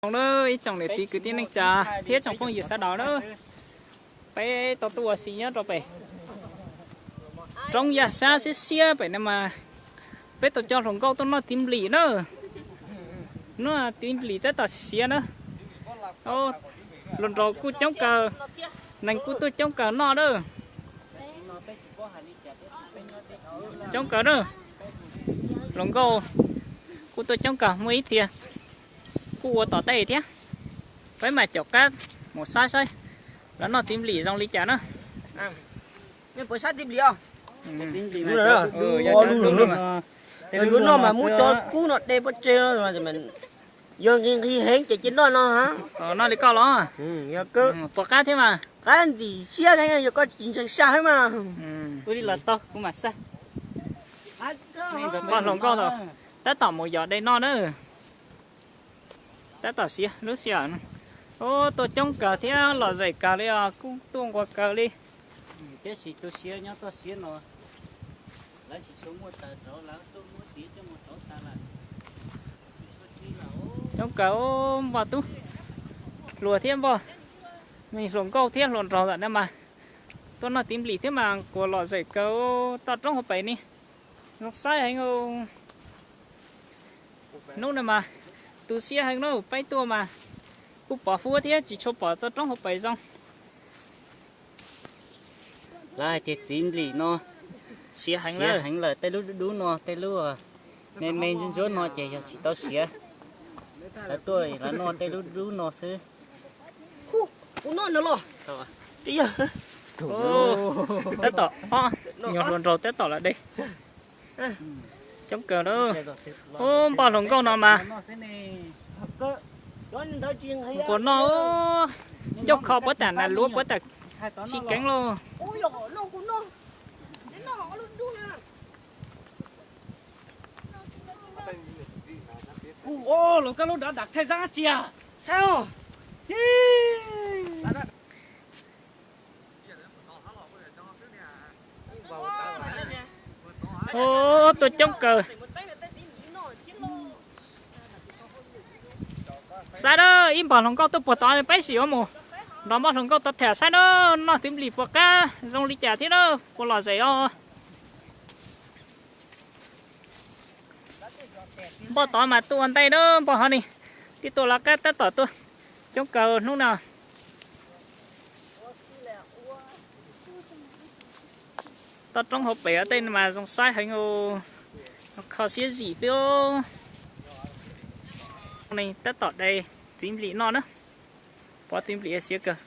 Zoo na ib tsoom niam txiv kwv tij neej tsa thiab tsoom phooj ywg sawv daws na, peb tau tuaj ua si nyob rau pem roob yaj sab siab siab pem no mas peb tau coj hluas nkauj tuaj noj txiv nplim na. Noj txiv nplim tab tom siav na. Hluas nraug kuj coob kawg, neeg kuj tuaj coob kawg noj na. Coob kawg na, hluas nkauj kuj tuaj coob kawg, muaj ib txhia kuj ua tom tej thiab. Peb mam caum qab mus saib saib lawv noj txiv nplim zoo li cas na. Yuav noj mas muab cov kub no de pov tseg, yog nqhis nqhis heev ces cia noj no. Noj li koj los? Puas qab thiab mas? Qab ntxim siab, yog koj tsis ntseeg saj heev mas. Ua li los tau, kuv mam saj. Pog hluas nkauj tab tom mus yos de noj na. Tab tom siav lub sij hawm no. Ub, tuaj coob kawg thiab lom zem kawg li os, kuj tuaj nquag kawg li. Tiam sis tu siab nyob toj siab no, lawv tsis tshua muaj taws rauv, lawv tuaj muab txiv coj mus rauv tas lawm. Coob kawg, npoj tub hluas thiab npoj, me hluas nkauj thiab hluas nraug ntawm no mas tuaj noj txiv nplim thiab mas kuj lom zem kawg, toj roob hauv pes ni zoo saib heev. Hnub no mas tu siab heev na, peb tuaj mas kuj pom huab thiab tsis tshua pom toj roob hauv pes zoo. Lawv hais tias txiv nplim no siav heev lawm, tej lub dub dub no, tej lub me me ntsuab ntsuab no ces yog tsis tau siav. Lawv tuaj lawv noj tej lub dub no xwb. Tab tom ob nyuag hluas nraug tab tom los de. Coob kawg na. Ub, npoj hluas nkauj no mas nquag noj, ncauj kho puab tas nas luab puab tas tsis keev lauj. Hluas nkauj lub dov dam thej zab tsi a, saib os. Ub, tuaj coob kawg. Saib na, ib npog hluas nkauj tuaj puag tod, peb sim yuav mus nrog npoj hluas nkauj tod tham saib na, noj txiv nplim puas qab zoo li cas thiab na, puas lom zem os. Npoj tod mas tuaj ua ntej na, npoj hov ni twb tuaj lawv qab tab tom tuaj coob kawg hnub no. Toj roob hauv pes tej mas zoo saib heev, kho siab zim xwb. Tab tom de txiv nplim noj na, pov txiv nplim siav kawg.